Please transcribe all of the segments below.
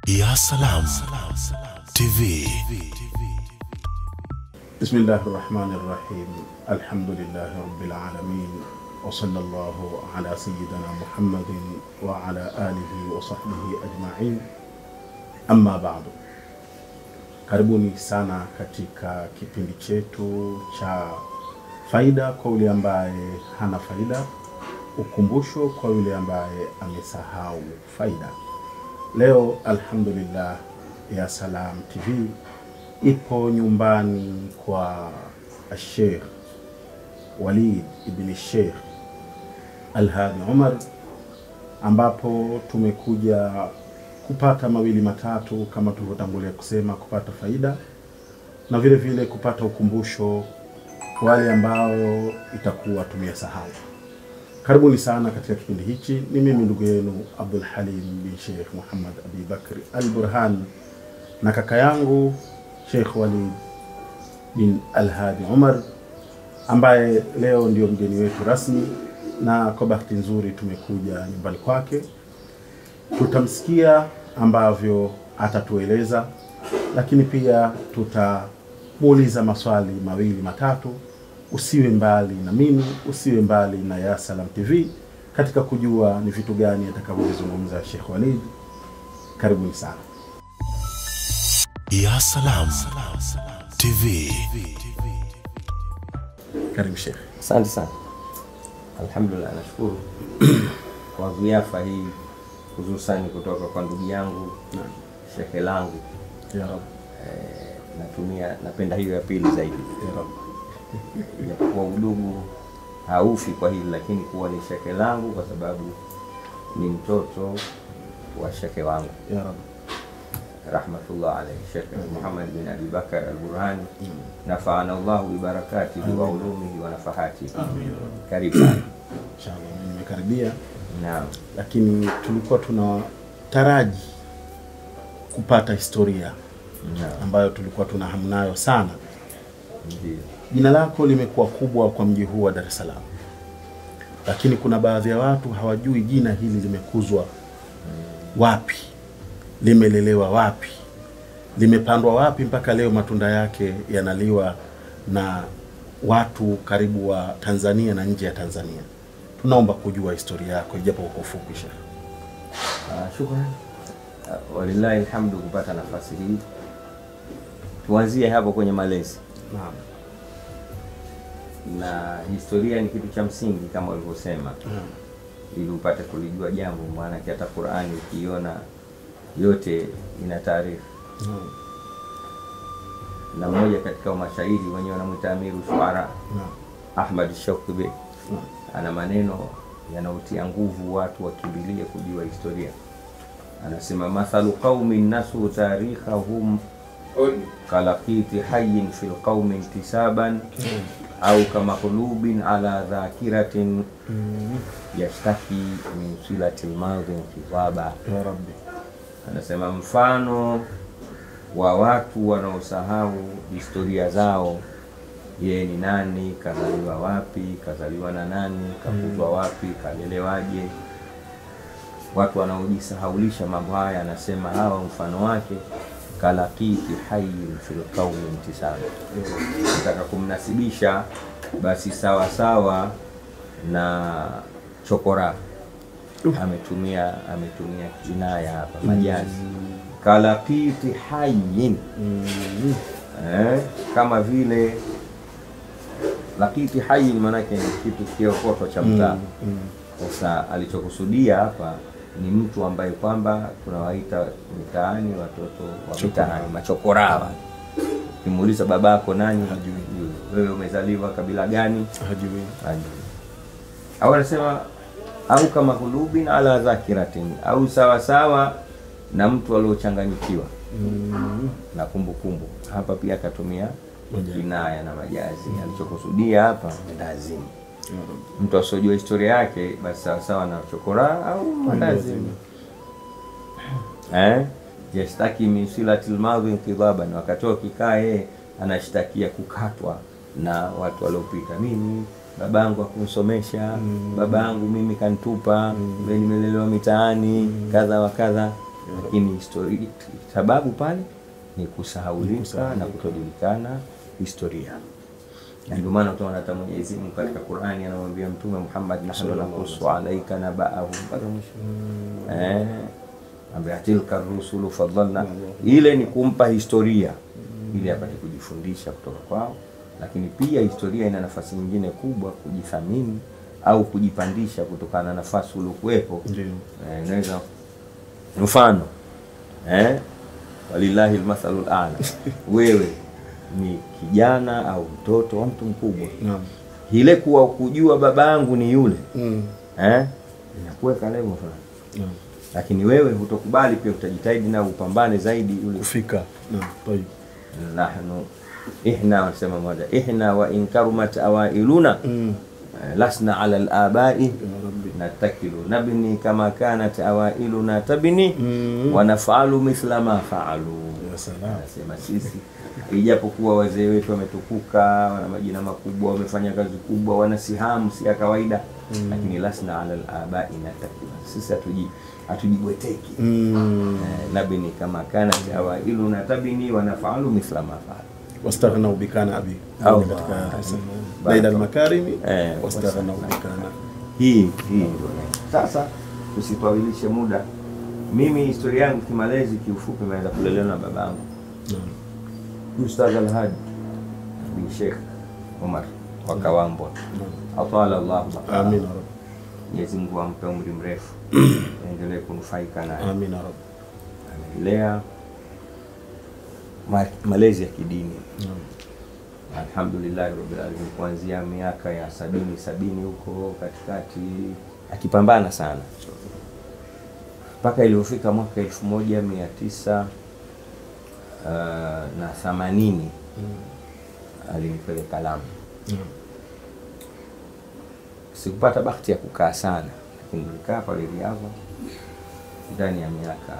Ya Salam TV. Bismillahirrahmanirrahim. Alhamdulillahi rabbil alamin. Wa sallallahu ala sayyidina Muhammadin wa ala alihi wa sahbihi ajma'in. Amma ba'du. Karibuni sana katika kipindi chetu cha faida kwa yule ambaye hana faida, ukumbusho kwa yule ambaye amesahau faida. Leo alhamdulillah Ya Salam TV ipo nyumbani kwa Sheikh Walid ibn Sheikh Al-Hadi Omar, ambapo tumekuja kupata mawili matatu kama tulivyotangulia kusema, kupata faida na vile vile kupata ukumbusho wale ambao itakuwa tumesahau. Karibuni sana katika kipindi hichi. Ni mimi ndugu yenu Abdul Halim bin Sheikh Muhammad Abi Bakr Al-Burhan na kaka yangu Sheikh Walid bin Al-Hadi Omar, ambaye leo ndio mgeni wetu rasmi, na kwa bahati nzuri tumekuja nyumbani kwake. Tutamsikia ambavyo atatueleza, lakini pia tutamuuliza maswali mawili matatu. Usiwe mbali na mimi, usiwe mbali na Ya Salam TV katika kujua ni vitu gani atakavyozungumza Sheikh Walid. Karibuni sana. Ya Salam TV. Karibu Sheikh. Asante sana. Alhamdulillah, nashukuru kwa ziafa hii hususan kutoka kwa ndugu yangu Sheikh langu. Ya Rabb. Natumia, napenda hiyo ya pili zaidi. Ya Rabb. Kwa udugu haufi kwa hili, lakini kuwa ni shekhe langu kwa sababu ni mtoto wa shekhe wangu. Ya Rabb. Rahmatullah alayhi Sheikh Muhammad bin Abi Bakr Al-Burhani. Nafa'ana Allahu bi barakatihi wa ulumihi wa nafahatihi. Amin. Karibu sana. Inshallah nimekaribia. Naam. Lakini tulikuwa tunataraji kupata historia ambayo tulikuwa tuna hamu nayo sana. Ndiyo. Jina lako limekuwa kubwa kwa mji huu wa Dar es Salaam, lakini kuna baadhi ya watu hawajui jina hili limekuzwa wapi, limelelewa wapi, limepandwa wapi mpaka leo matunda yake yanaliwa na watu karibu wa Tanzania na nje ya Tanzania. Tunaomba kujua historia yako ijapo kwa ufupi Sheikh. Shukran. Walillahi alhamdu kupata nafasi hii. Tuanzie hapo kwenye malezi. Naam. Na historia ni kitu cha msingi kama ulivyosema. Ili upate kulijua jambo, maana hata Qur'ani ukiona yote ina taarifa. Na mmoja katika mashairi wenyewe wanamuita Amiru Shuara, Ahmad Shauki Bey, ana maneno yanayotia nguvu watu wakimbilie kujua historia. Anasema mathalu qaumin nasu tarikhahum kalaqiti hayyin fil qaumi intisaban au kama qulubin ala dhakiratin yashtaki min silatil madhi khitaba. Ya Rabbi. Anasema mfano wa watu wanaosahau historia zao, yeye ni nani, kazaliwa wapi, kazaliwa na nani, kakuzwa wapi, kalelewaje. Watu wanaojisahaulisha mambo haya, anasema hawa mfano wake kalaqiti hayyin fil qaumi intisaba. Nataka kumnasibisha basi sawa sawa na chokora. Ametumia kinaya hapa, majazi. Kalaqiti hayyin, kama vile laqiti hayyin maana yake ni kitu kiokotwa cha mtaa. Sasa alichokusudia hapa ni mtu ambaye kwamba tunawaita mitaani watoto wa mitaani, machokorawa. Ukimuuliza babako nani, hajui. Wewe umezaliwa kabila gani, hajui. Hajui. Au anasema au kama kulubin ala dhakiratin, au sawa sawa na mtu aliyochanganyikiwa na kumbukumbu. Hapa pia akatumia kinaya na majazi. Alichokusudia hapa ndazimu. Mtu asiyojua historia yake basi sawa sawa na chokora au mandazimu. Yashtaki min silatil madhi inqidaban, wakati akikaa yeye anashtakia kukatwa na watu waliopita. Mimi babangu hakunisomesha, babangu mimi kanitupa, mimi nimelelewa mitaani, kadha wa kadha. Lakini historia sababu pale ni kusahaulika na kutojulikana historia. Na ndio maana utaona hata Mwenyezi Mungu katika Qur'ani anamwambia Mtume Muhammad, nahnu naqussu alayka naba'ahum mpaka mwisho. Ambaye tilka rusulu faddalna, ile ni kumpa historia ili apate kujifundisha kutoka kwao. Lakini pia historia ina nafasi nyingine kubwa, kujithamini au kujipandisha kutokana na nafasi uliokuwepo. Inaweza mfano walillahi almathalul a'la, wewe ni kijana au mtoto au mtu mkubwa. Naam. Ile kuwa kujua babangu ni yule inakuweka level fulani. Naam. Lakini wewe hutokubali, pia utajitahidi na upambane zaidi yule kufika. Naam. Tayeb. Nahnu ihna, wanasema moja, ihna wa inkarumat awailuna lasna ala al-abai natakilu nabni kama kanat awailuna tabni wa naf'alu mithla ma fa'alu. Ya salam. Nasema sisi ijapokuwa wazee wetu wametukuka, wana majina makubwa, wamefanya kazi kubwa, wana sihamu si ya kawaida, lakini lasna ala al-abai natakilu, sisi hatujibweteki. Nabni kama kanat awailuna tabni wa naf'alu mithla ma fa'alu. Wastaghnau bikana abi, katika Laila al-Makarimi wastaghnau bikana. Hii ndio. Sasa tusitawilishe muda. Mimi historia yangu kimalezi kiufupi, nimeanza kulelewa na babangu Ustaz Al-Hadi bin Sheikh Omar wa Kawambwa. Atala Allah baqaa. Amin ya Rabb. Mwenyezi Mungu ampe umri mrefu, endelee kunufaika naye. Amin ya Rabb. Amelea malezi ya kidini. Alhamdulillah rabbil alamin, kuanzia miaka ya 70 huko katikati akipambana sana mpaka ilipofika mwaka 1980 alinipeleka Lamu. Sikupata bahati ya kukaa sana, lakini nilikaa pale Riadha ndani ya miaka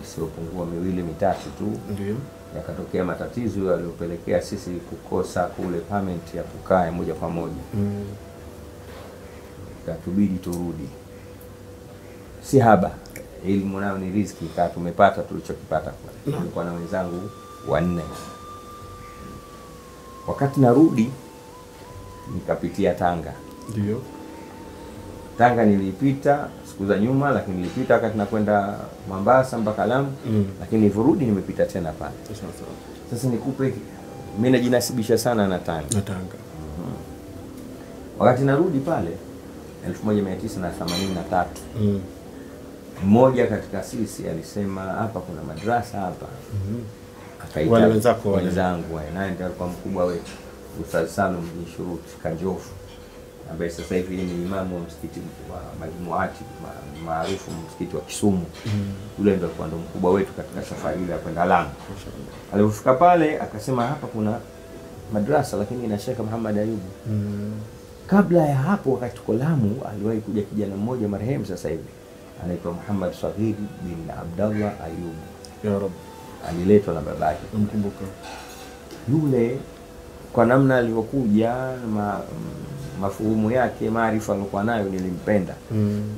isiyopungua 2 3 tu. Ndio. Yakatokea matatizo yaliyopelekea sisi kukosa kule permit ya kukaa moja kwa moja. Ikatubidi turudi. Si haba, elimu nayo ni riziki, kaa tumepata tulichokipata kule. Nilikuwa na wenzangu 4. Wakati narudi nikapitia Tanga. Ndio. Tanga nilipita siku za nyuma, lakini nilipita wakati nakwenda Mombasa mpaka Lamu, lakini nilivyorudi nimepita tena pale. Sasa nikupe, mimi najinasibisha sana na Tanga. Na Tanga. Wakati narudi pale 1983. Mmoja katika sisi alisema hapa kuna madrasa hapa. Akaita wale wenzako wenzangu, naye ndiye alikuwa mkubwa wetu, Ustaz Salum bin Shuruti Kanjofu, ambaye sasa hivi ni imamu wa msikiti wa Majmuati maarufu msikiti wa Kisumu. Yule ndio alikuwa ndo mkubwa wetu katika safari ile ya kwenda Lamu. Alipofika pale akasema hapa kuna madrasa lakini ina Sheikh Muhammad Ayubu. Kabla ya hapo wakati tuko Lamu aliwahi kuja kijana mmoja marehemu sasa hivi anaitwa Muhammad Saghir bin Abdullah Ayubu. Ya Rabb. Aliletwa na babake. Namkumbuka. Yule kwa namna alivyokuja mafuhumu yake, maarifa alikuwa nayo, nilimpenda.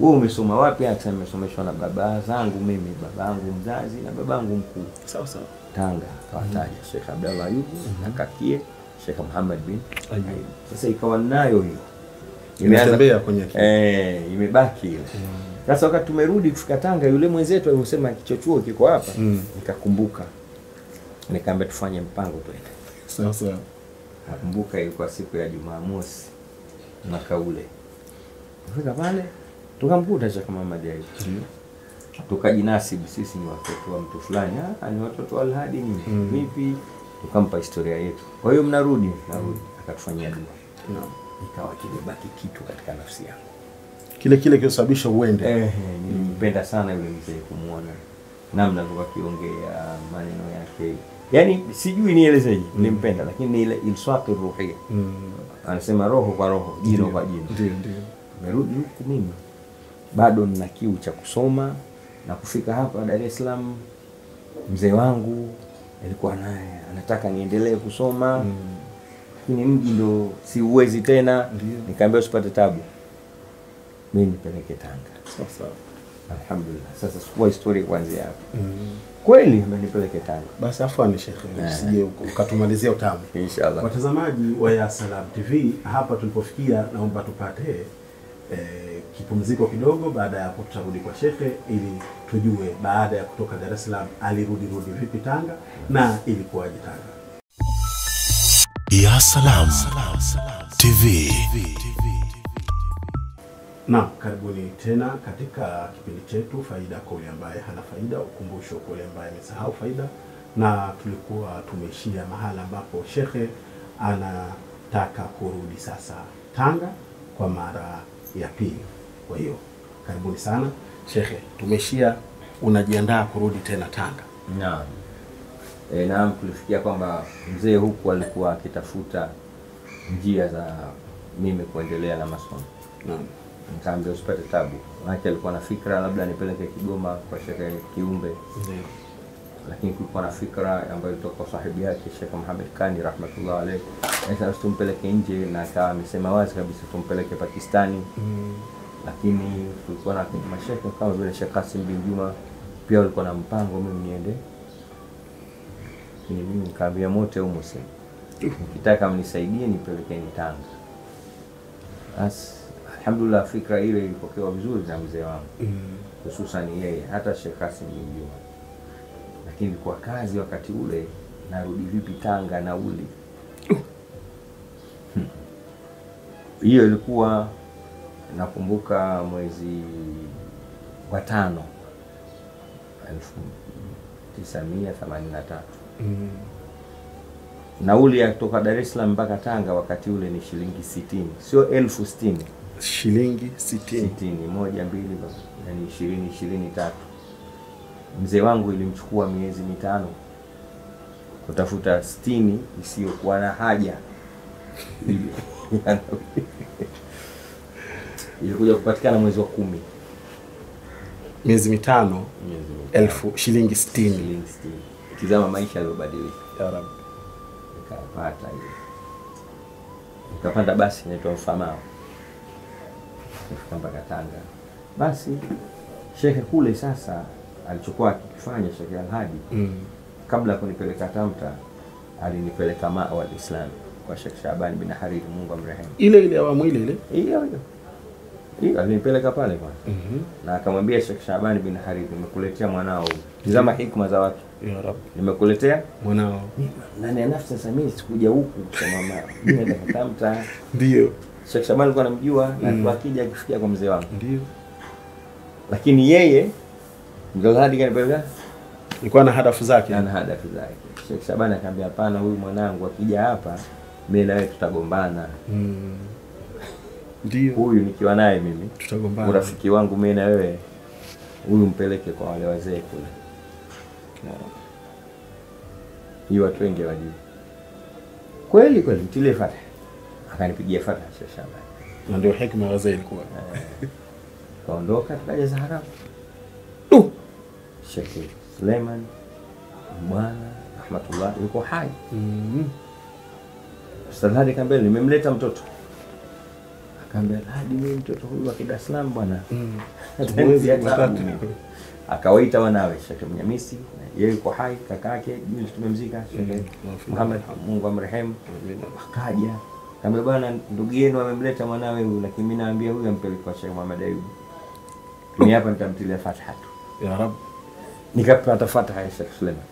Wewe umesoma wapi? Akasema nimesomeshwa na baba zangu mimi, babangu mzazi na babangu mkuu. Sawa sawa. Tanga akawataja Sheikh Abdullah Ayubu na kakie Sheikh Muhammad bin Ayub. Sasa ikawa nayo hiyo. Imetembea kwenye akili. Imebaki ile. Sasa wakati tumerudi kufika Tanga, yule mwenzetu alisema kichochuo kiko hapa. Nikakumbuka. Nikaambia tufanye mpango twende. Sawa sawa. Nakumbuka ilikuwa siku ya Jumamosi mwaka ule. Kufika pale tukamkuta Sheikh Muhammad Ayub. Tukajinasibu sisi ni watoto wa mtu fulani, ni watoto wa Al-Hadi nyinyi. Vipi? Tukampa historia yetu. Kwa hiyo mnarudi, narudi. Akatufanyia dua. Naam. Ikawa kimebaki kitu katika nafsi yangu. Kile kile kilisababisha uende. Nilimpenda sana yule mzee, kumuona namna alivyokuwa akiongea, maneno yake. Yaani sijui nielezeje, nilimpenda lakini ni ile ilsaqi ruhia. Anasema roho kwa roho, jino kwa jino. Ndio, ndio. Nimerudi huku mimi bado nina kiu cha kusoma, na kufika hapa Dar es Salaam mzee wangu alikuwa naye anataka niendelee kusoma. Lakini mji ndo siuwezi tena. Nikamwambia usipate tabu, mimi nipeleke Tanga. Sawa sawa. Alhamdulillah. Sasa sikuwa historia kuanzia hapo. Kweli amenipeleke Tanga. Basi afwani Sheikh, usije ukatumalizia utamu. Inshallah. Watazamaji wa Ya Salam TV, hapa tulipofikia naomba tupate kipumziko kidogo. Baada ya hapo tutarudi kwa Shekhe ili tujue baada ya kutoka Dar es Salaam alirudi rudi vipi Tanga na ilikuwaje Tanga. Ya Salam TV. Na karibuni tena katika kipindi chetu Faida kwa yule ambaye hana faida, ukumbusho kwa yule ambaye amesahau faida. Na tulikuwa tumeishia mahala ambapo Shekhe anataka kurudi sasa Tanga kwa mara ya pili. Kwa hiyo karibuni sana Shekhe, tumeishia unajiandaa kurudi tena Tanga. Naam. Naam, tulifikia kwamba mzee huku alikuwa akitafuta njia za mimi kuendelea na masomo. Naam. Nikaambia usipate tabu. Maana alikuwa na fikra labda nipeleke Kigoma kwa Sheikh Kiumbe. Ndio. Lakini kulikuwa na fikra ambayo ilitoka kwa sahibi yake Sheikh Muhammad Kani rahmatullah alayhi. Sasa tumpeleke nje, na akawa amesema wazi kabisa tumpeleke Pakistani. Lakini kulikuwa na masheikh kama vile Sheikh Qasim bin Juma pia walikuwa na mpango mimi niende. Lakini mimi nikaambia mote humo sasa. Nikitaka mnisaidie nipelekeni Tanga. Bas alhamdulillah fikra ile ilipokewa vizuri na mzee wangu. Hususan yeye, hata Sheikh Qasim bin Juma. Lakini kwa kazi wakati ule narudi vipi Tanga nauli. Hiyo ilikuwa nakumbuka mwezi wa 5 1983. Nauli ya kutoka Dar es Salaam mpaka Tanga wakati ule ni shilingi 60, sio 1060. Shilingi 60. 60, 1 2 yani 20 23. Mzee wangu ilimchukua miezi 5 kutafuta 60 isiyokuwa na haja. Ilikuja kupatikana mwezi wa 10. Miezi 5, elfu shilingi 60. Shilingi 60. Tizama maisha yaliyobadilika. Ya Rabbi. Nikapata hiyo. Nikapanda basi inaitwa Mfamao. Nikafika mpaka Tanga. Basi Sheikh kule sasa alichokuwa akifanya Sheikh Al-Hadi kabla kunipeleka Tamta alinipeleka Mawa al-Islam kwa Sheikh Shaban bin Harith, Mungu amrehemu. Ile ile awamu ile ile. Hiyo hiyo. Hiyo alinipeleka pale kwanza. Na akamwambia Sheikh Shaban bin Harith, nimekuletea mwanao huyu. Tazama hikma za watu. Ya Rabbi. Nimekuletea mwanao. Ndani ya nafsi sasa mimi sikuja huku kusema mama. Mimi naenda Tamta. Ndio. Sheikh Shaban alikuwa anamjua na alikuwa akija akifikia kwa mzee wangu. Ndio. Lakini yeye Mzee Al-Hadi kanipeleka alikuwa na hadafu zake. Ana hadafu zake. Sheikh Shaban akamwambia hapana, huyu mwanangu akija hapa mimi na wewe tutagombana. Ndio. Huyu nikiwa naye mimi tutagombana. Urafiki wangu mimi na wewe huyu mpeleke kwa wale wazee kule. Hiyo watu wengi hawajui. Kweli kweli mtilie fataha. Akanipigia fataha Sheikh Shaban. Na ndio hekima ya wazee ilikuwa. Kaondoka tukaja Zahara. Sheikh Suleiman bwana rahmatullah yuko hai. Ustadh Hadi kaambia nimemleta mtoto. Akaambia Hadi mimi mtoto huyu wa Dar es Salaam bwana. Akawaita wanawe Sheikh Mnyamisi, yeye yuko hai, kakake juzi tumemzika Sheikh Muhammad, Mungu amrehemu. Akaja akaambia bwana ndugu yenu amemleta mwanawe huyu, lakini mimi naambia huyu ampeleke kwa Sheikh Muhammad Ayub. Mimi hapa nitamtilia fataha tu. Ya Rab. Nikapata fataha ya Sheikh Suleiman.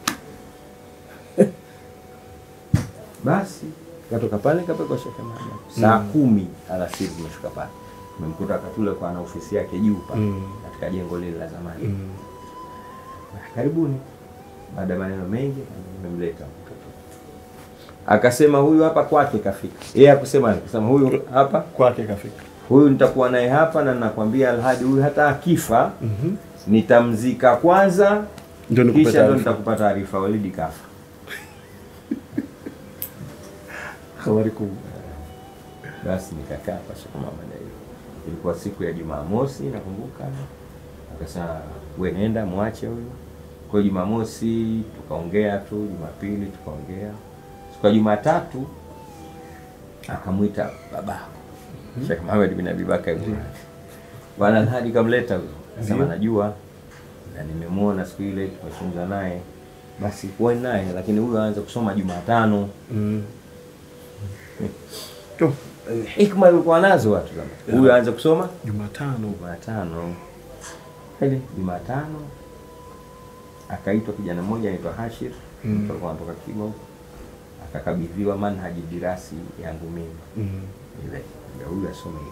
Basi katoka pale nikapelekwa Sheikh Muhammad. Saa 10 alasiri tumefika pale. Nimemkuta Katule kwa ana ofisi yake juu pale katika jengo lile la zamani. Karibuni. Baada ya maneno mengi nimemleta mtoto. Akasema huyu hapa kwake kafika. Yeye hakusema, akasema huyu hapa kwake kafika. Huyu nitakuwa naye hapa na nakwambia Al-Hadi huyu hata akifa nitamzika kwanza ndio nikupe kisha ndio taarifa. nitakupa taarifa Walidi kafa. Habari kubwa. Basi nikakaa kwa Sheikh Muhammad Ayub. Ilikuwa siku ya Jumamosi nakumbuka. Akasema wewe nenda muache huyu. Kwa Jumamosi tukaongea tu, Jumapili tukaongea. Siku ya Jumatatu akamuita babako. Sheikh Muhammad bin Abi Bakar. Bwana Al-Hadi kamleta huyo. Sema najua na nimemuona siku ile tumezungumza naye, basi kuwa naye, lakini huyo aanze kusoma Jumatano. Hikma ilikuwa nazo watu kama huyo aanze kusoma Jumatano. Jumatano. Kweli Jumatano akaitwa kijana mmoja anaitwa Hashir, mtu alikuwa anatoka Kigo, akakabidhiwa manhaji dirasi yangu mimi. Ile ndio huyo asome hivi.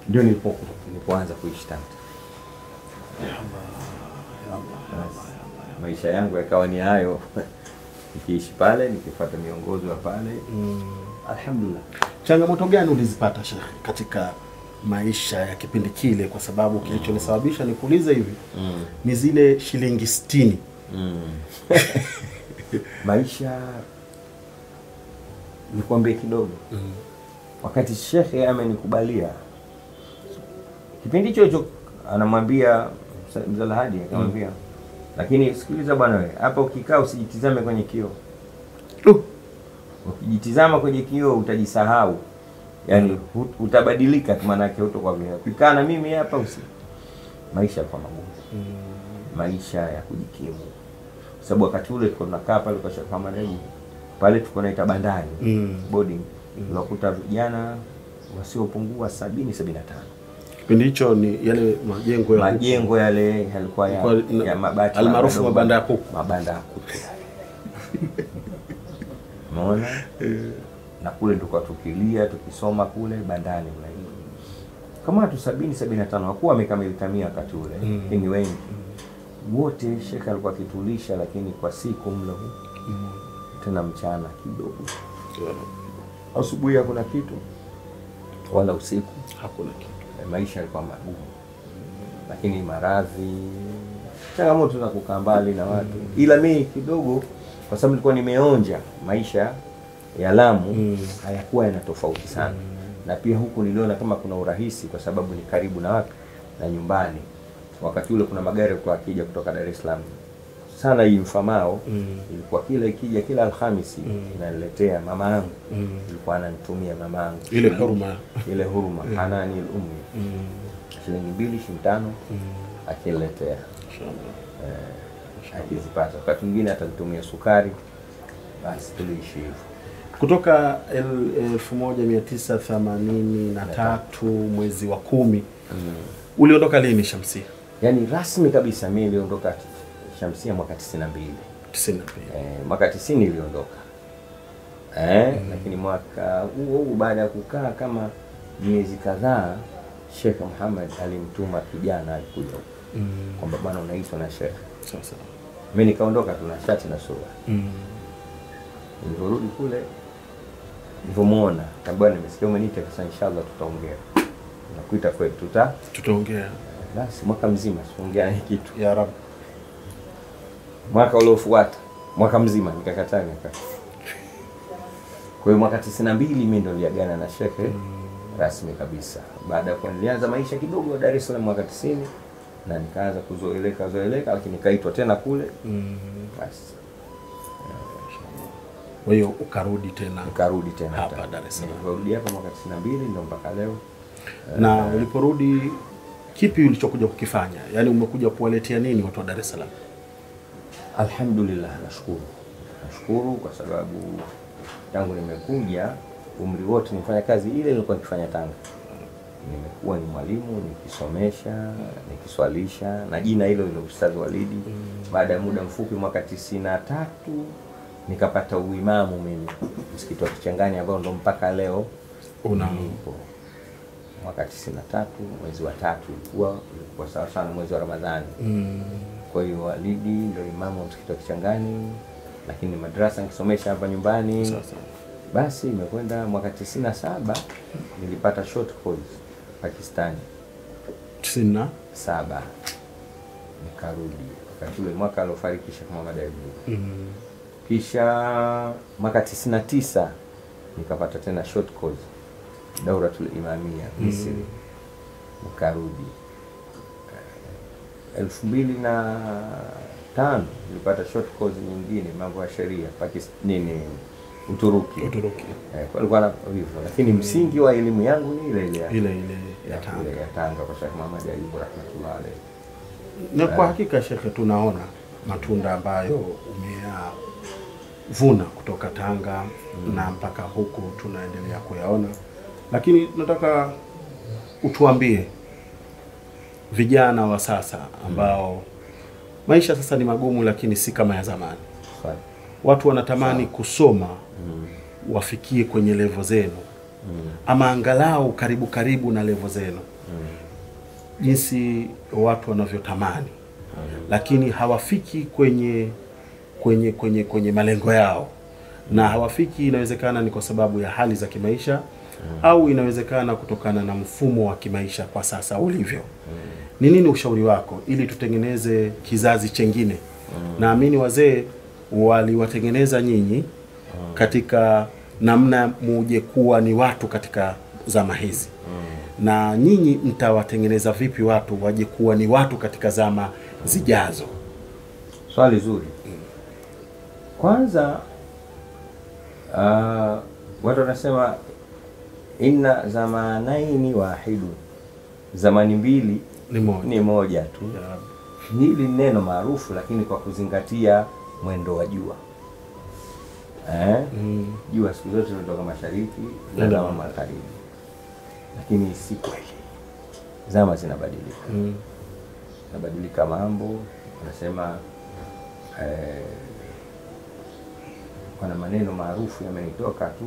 Ndio nilipoanza kuishi Tamta. Maisha yangu yakawa ni hayo. Nikiishi pale, nikifuata miongozo ya pale. Alhamdulillah. Changamoto gani ulizipata Sheikh katika maisha ya kipindi kile? Kwa sababu kilichonisababisha nikuulize hivi ni zile shilingi 60. Maisha nikwambie kidogo. Wakati Sheikh amenikubalia kipindi hicho hicho, anamwambia Mzee Alhadi, akamwambia lakini sikiliza bwana wewe, hapa ukikaa usijitizame kwenye kioo. Ukijitizama kwenye kioo utajisahau. Yaani utabadilika tu, maana yake hutokuwa vile. Ukikaa na mimi hapa usi. Maisha yalikuwa magumu. Maisha ya kujikimu. Kwa sababu wakati ule tulikuwa tunakaa pale kwa Sheikh Muhammad Ayub. Pale tulikuwa tunaita bandari, boarding. Unakuta vijana wasiopungua 70 75. Kipindi hicho ni yale majengo ya majengo yale yalikuwa ya mabati almaarufu mabanda ya kuku. Mabanda ya kuku. Umeona? Na kule tulikuwa tukilia tukisoma kule bandani mle. Kama watu 70 75 hakuwa wamekamilika 100 wakati ule, ni wengi. Wote Sheikh alikuwa akitulisha, lakini kwa siku mlo huu. Tena mchana kidogo. Asubuhi hakuna kitu wala usiku hakuna kitu. Maisha yalikuwa magumu. Lakini maradhi, changamoto za kukaa mbali na watu. Ila mimi kidogo kwa sababu nilikuwa nimeonja maisha ya Lamu, hayakuwa yana tofauti sana. Na pia huku niliona kama kuna urahisi kwa sababu ni karibu na wapi na nyumbani. Wakati ule kuna magari kwa akija kutoka Dar es Salaam. Sana hii mfamao ilikuwa kila ikija kila Alhamisi inaniletea mama yangu. Ilikuwa ananitumia mama yangu ile huruma, ile huruma Hanani al-Ummi. Shilingi 2 shilingi 5 akiletea. Akizipata. Wakati mwingine atanitumia sukari. Basi tuliishi hivyo. Kutoka 1983 mwezi wa 10 uliondoka lini Shamsia? Yaani rasmi kabisa mimi niliondoka Shamsia mwaka 92. 92. Mwaka 90 niliondoka. Lakini mwaka huo baada ya kukaa kama miezi kadhaa, Sheikh Muhammad alimtuma kijana alikuja huko. Kwamba bwana unaitwa na Sheikh. Sawa sawa. Mimi nikaondoka tu na shati na suruali. Niliporudi kule nilipomuona, bwana nimesikia umeniita, sasa inshallah tutaongea. Nakuita kwetu tutaongea. Basi mwaka mzima siongea na kitu. Ya Rab. Mwaka uliofuata, mwaka mzima nikakataa nika. Kwa hiyo mwaka 92 mimi ndo niliagana na Sheikh rasmi kabisa. Baada ya nilianza maisha kidogo Dar es Salaam mwaka 90 na nikaanza kuzoeleka lakini nikaitwa tena kule. Basi. Kwa hiyo ukarudi tena. Nikarudi tena hapa Dar es Salaam. Nikarudi hapa mwaka 92 ndo mpaka leo. Na uliporudi kipi ulichokuja kukifanya? Yaani umekuja kuwaletea nini watu wa Dar es Salaam? Alhamdulillah, nashukuru. Nashukuru kwa sababu tangu nimekuja umri wote nimefanya kazi ile nilikuwa nikifanya Tanga. Nimekuwa ni mwalimu, nikisomesha, nikiswalisha na jina hilo hilo Ustadh Walidi. Baada ya muda mfupi mwaka 93 nikapata uimamu mimi msikiti wa Kichangani ambao ndo mpaka leo unapo. Mwaka 93 mwezi wa 3 ilikuwa sawa sana mwezi wa Ramadhani. Kwa hiyo Walidi ndio imamu wa msikiti wa Kichangani, lakini madrasa nikisomesha hapa nyumbani. Sasa basi imekwenda mwaka 97 nilipata short course Pakistani. 97 nikarudi. Wakati ule mwaka aliofariki Sheikh Muhammad Ayub. Kisha mwaka 99 nikapata tena short course Dauratul Imamia Misri. Nikarudi. 2005 nilipata short course nyingine mambo ya sheria Pakistan nini Uturuki. Kwa alikuwa hivyo, lakini msingi wa elimu yangu ni ile ile ya Tanga. Ya Tanga kwa Sheikh Muhammad Ayub rahmatullah alayhi. Na kwa hakika Sheikh, tunaona matunda ambayo umeyavuna kutoka Tanga na mpaka huku tunaendelea kuyaona. Lakini nataka utuambie vijana wa sasa ambao maisha sasa ni magumu, lakini si kama ya zamani. Watu wanatamani kusoma wafikie kwenye level zenu ama angalau karibu karibu na level zenu, jinsi watu wanavyotamani, lakini hawafiki kwenye kwenye malengo yao. Na hawafiki, inawezekana ni kwa sababu ya hali za kimaisha au inawezekana kutokana na mfumo wa kimaisha kwa sasa ulivyo. Ni nini ushauri wako ili tutengeneze kizazi chengine? Naamini wazee waliwatengeneza nyinyi katika namna muje kuwa ni watu katika zama hizi. Na nyinyi mtawatengeneza vipi watu waje kuwa ni watu katika zama zijazo? Swali zuri. Kwanza watu wanasema inna zamanaini wahidu, zamani mbili ni moja tu. Hili neno maarufu, lakini kwa kuzingatia mwendo wa jua. Jua siku zote kutoka mashariki na magharibi. Lakini si kweli. Zama zinabadilika. Zinabadilika mambo. Wanasema kuna maneno maarufu yamenitoka tu,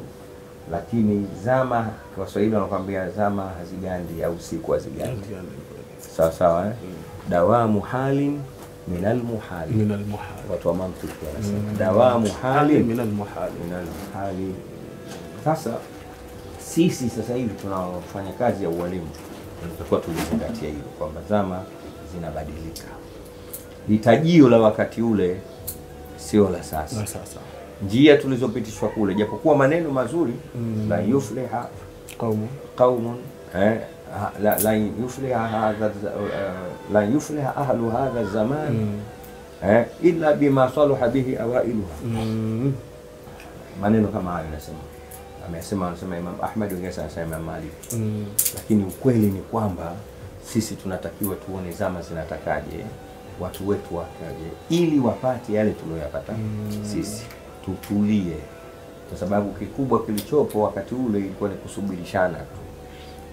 lakini zama, kwa Kiswahili wanakuambia zama hazigandi au siku hazigandi. Sawa sawa, Dawamu halin minal muhali. Minal muhali. Watu wa mantiki wanasema dawamu halin minal muhali. Minal muhali. Sasa sisi sasa hivi tunafanya kazi ya ualimu, tunatakiwa tulizingatia hilo kwamba zama zinabadilika. Hitajio la wakati ule sio la sasa. Njia tulizopitishwa kule, japokuwa maneno mazuri, la yufliha qaumun la yufliha hadha, la yufliha ahlu hadha zaman illa bima salaha bihi awailuha. Maneno kama hayo nasema. Amesema, anasema Imam Ahmad, wengine wanasema Imam Malik. Lakini ukweli ni kwamba sisi tunatakiwa tuone zama zinatakaje, watu wetu wakaje, ili wapate yale tuliyopata sisi. Tutulie, kwa sababu kikubwa kilichopo wakati ule ilikuwa ni kusubirishana tu.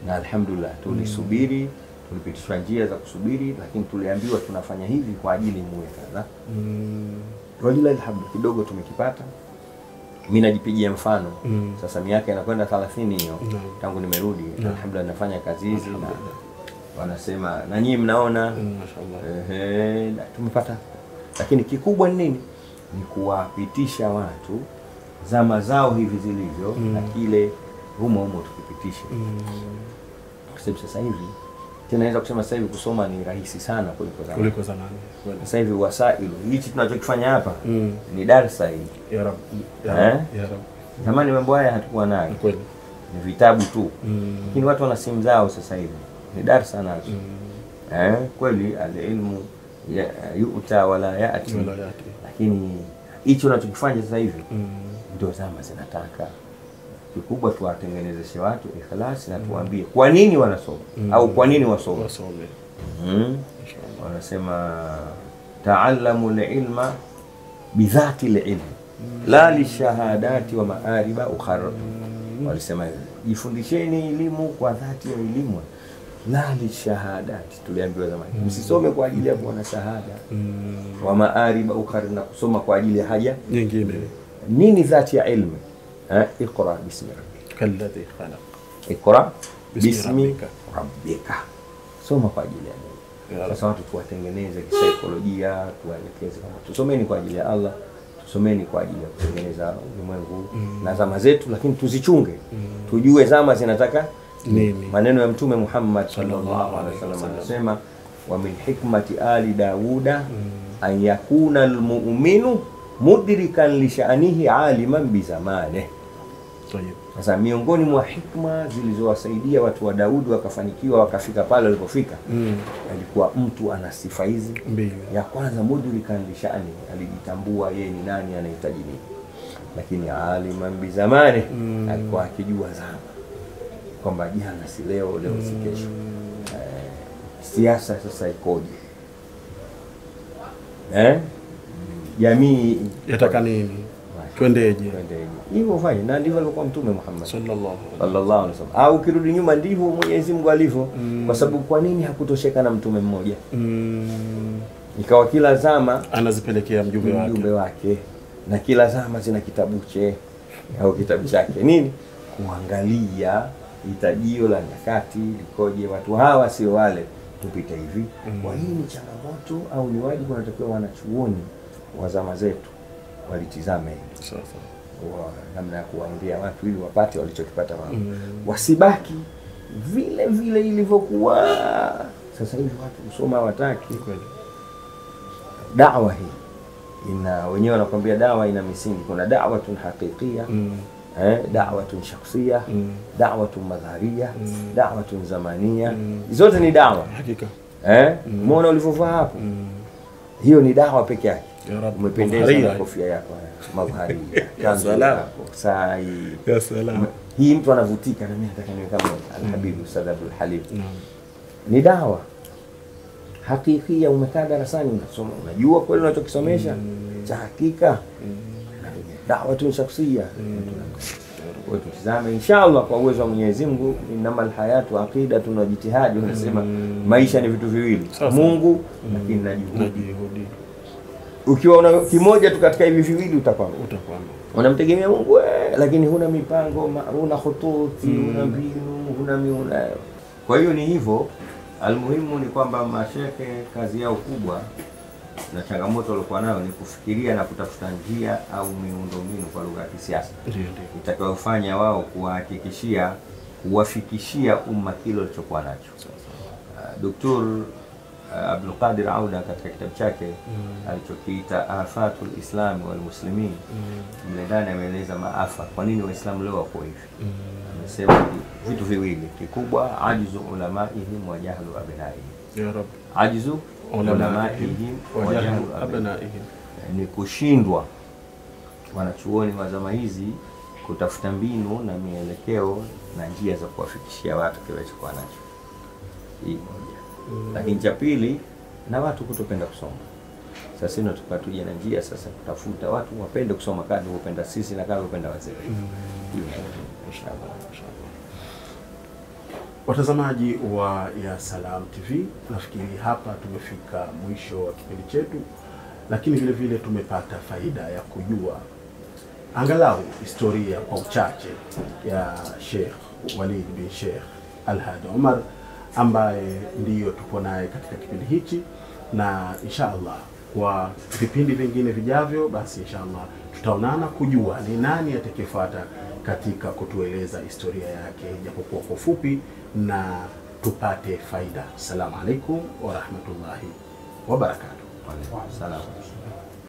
Na alhamdulillah tulisubiri, tulipitishwa njia za kusubiri, lakini tuliambiwa tunafanya hivi kwa ajili muwe kadha. Walillahi alhamdu, kidogo tumekipata. Mimi najipigia mfano. Sasa miaka inakwenda 30 hiyo tangu nimerudi. Alhamdulillah nafanya kazi hizi na wanasema na nyinyi mnaona mashaallah. Tumepata. Lakini kikubwa ni nini? Ni kuwapitisha watu zama zao hivi zilivyo, na kile humo humo tukipitisha. Kwa sababu sasa hivi tena naweza kusema sasa hivi kusoma ni rahisi sana kuliko zamani. Kuliko zamani. Sasa hivi wasailu, hichi tunachokifanya hapa ni darasa hii. Ya Rab. Ya Rab. Ya Rab. Zamani mambo haya hatukuwa nayo. Kweli. Ni vitabu tu. Lakini watu wana simu zao sasa hivi. Ni darasa nazo. Kweli al-ilmu yu'ta wala ya'ti. Lakini hicho tunachokifanya sasa hivi ndio zama zinataka. Kikubwa tuwatengenezeshe watu ikhlas na tuwaambie kwa nini wanasoma au kwa nini wasome. Wasome. Wanasema ta'allamu al-ilma bidhati al-ilm la lishahadati wa ma'ariba ukhar. Walisema hivi, jifundisheni elimu kwa dhati ya elimu, la lishahadati. Tuliambiwa zamani msisome kwa ajili ya kuwa na shahada wa ma'ariba ukhar, na kusoma kwa ajili ya haja nyingine. Nini dhati ya ilmu? Iqra bismi rabbika alladhi khalaq. Iqra bismi rabbika. Soma kwa ajili ya nini? Sasa watu tuwatengeneze kisaikolojia, tuwaelekeze kama tusomeni kwa ajili ya Allah, tusomeni kwa ajili ya kutengeneza ulimwengu na zama zetu, lakini tuzichunge. Tujue zama zinataka nini. Maneno ya Mtume Muhammad sallallahu alaihi wasallam anasema wa min hikmati ali Dauda an yakuna almu'minu mudrikan li sha'nihi aliman bi zamanihi. Sasa miongoni mwa hikma zilizowasaidia watu wa Daudi wakafanikiwa wakafika pale walipofika, alikuwa mtu ana sifa hizi mbili. Ya kwanza, mudrikan li sha'ni, alijitambua yeye ni nani, anahitaji nini. Lakini aliman bi zamani, alikuwa akijua zama kwamba jana si leo, leo si kesho. Siasa sasa ikoje? Jamii yataka nini? Twendeje? Hivyo fanya, na ndivyo alikuwa Mtume Muhammad sallallahu alaihi wasallam. Au ukirudi nyuma ndivyo Mwenyezi Mungu alivyo. Kwa sababu kwa nini hakutosheka na mtume mmoja? Ikawa kila zama anazipelekea mjumbe wake, na kila zama zina kitabu che au kitabu chake. Nini? Kuangalia hitajio la nyakati likoje, watu hawa sio wale, tupite hivi. Kwa hii ni changamoto au ni wajibu unatakiwa wanachuoni wa zama zetu walitizame hili. Sasa namna ya kuwaambia watu ili wapate walichokipata wao. Wasibaki vile vile ilivyokuwa. Sasa hivi watu kusoma hawataki. Kweli. Dawa hii ina wenyewe wanakuambia dawa ina misingi. Kuna da'watun haqiqiyya, da'watun shakhsiyya, da'watun madharia, da'watun zamania. Zote ni dawa. Hakika. Umeona ulivyovaa hapo? Hiyo ni dawa peke yake. Umependeza na kofia yako madharia, kanzu yako, sai. Ya salam. Hii mtu anavutika, na mimi nataka niwe kama Al-Habib Ustadh Abdul Halim. Ni dawa hakikia. Umekaa darasani unasoma, unajua kweli unachokisomesha cha hakika. Dawa tu shakhsia. Kwa tutizame inshallah kwa uwezo wa Mwenyezi Mungu. Innamal hayatu aqidatun wa jitihad, wanasema maisha ni vitu viwili, Mungu lakini na juhudi. Ukiwa una kimoja tu katika hivi viwili utakwama. Unamtegemea Mungu lakini huna mipango, huna khututi, huna mbinu, huna miuna. Kwa hiyo ni hivyo. Almuhimu ni kwamba mashehe kazi yao kubwa na changamoto walikuwa nayo ni kufikiria na kutafuta njia au miundombinu kwa lugha ya kisiasa itakayofanya wao kuhakikishia, kuwafikishia umma kile walichokuwa nacho. Dr. Abdul Qadir Auda katika kitabu chake alichokiita Afatul Islam wal Muslimin, mle ndani ameeleza maafa, kwa nini Waislamu leo wako hivi. Amesema vitu viwili kikubwa, ajizu ulamaihim wa jahlu abnaihim. Ya Rabb. Ajizu ulamaihim wa jahlu abnaihim, ni kushindwa wanachuoni wa zama hizi kutafuta mbinu na mielekeo na njia za kuwafikishia watu kile walichokuwa nacho. Hii moja. Lakini cha pili, na watu kutopenda kusoma. Sasa ndio tukatuje na njia sasa kutafuta watu wapende kusoma kadri upenda sisi na kadri upenda wazee wetu. Inshallah. Watazamaji wa Ya Salam TV, nafikiri hapa tumefika mwisho wa kipindi chetu, lakini vile vile tumepata faida ya kujua angalau historia kwa uchache ya Sheikh Walid bin Sheikh Al-Hadi Omar ambaye ndiyo tupo naye katika kipindi hichi, na inshallah kwa vipindi vingine vijavyo basi inshallah tutaonana kujua ni nani atakayefuata katika kutueleza historia yake japokuwa kwa ufupi, na tupate faida. Assalamu alaikum wa rahmatullahi wa barakatuh. Wa alaikum salaam.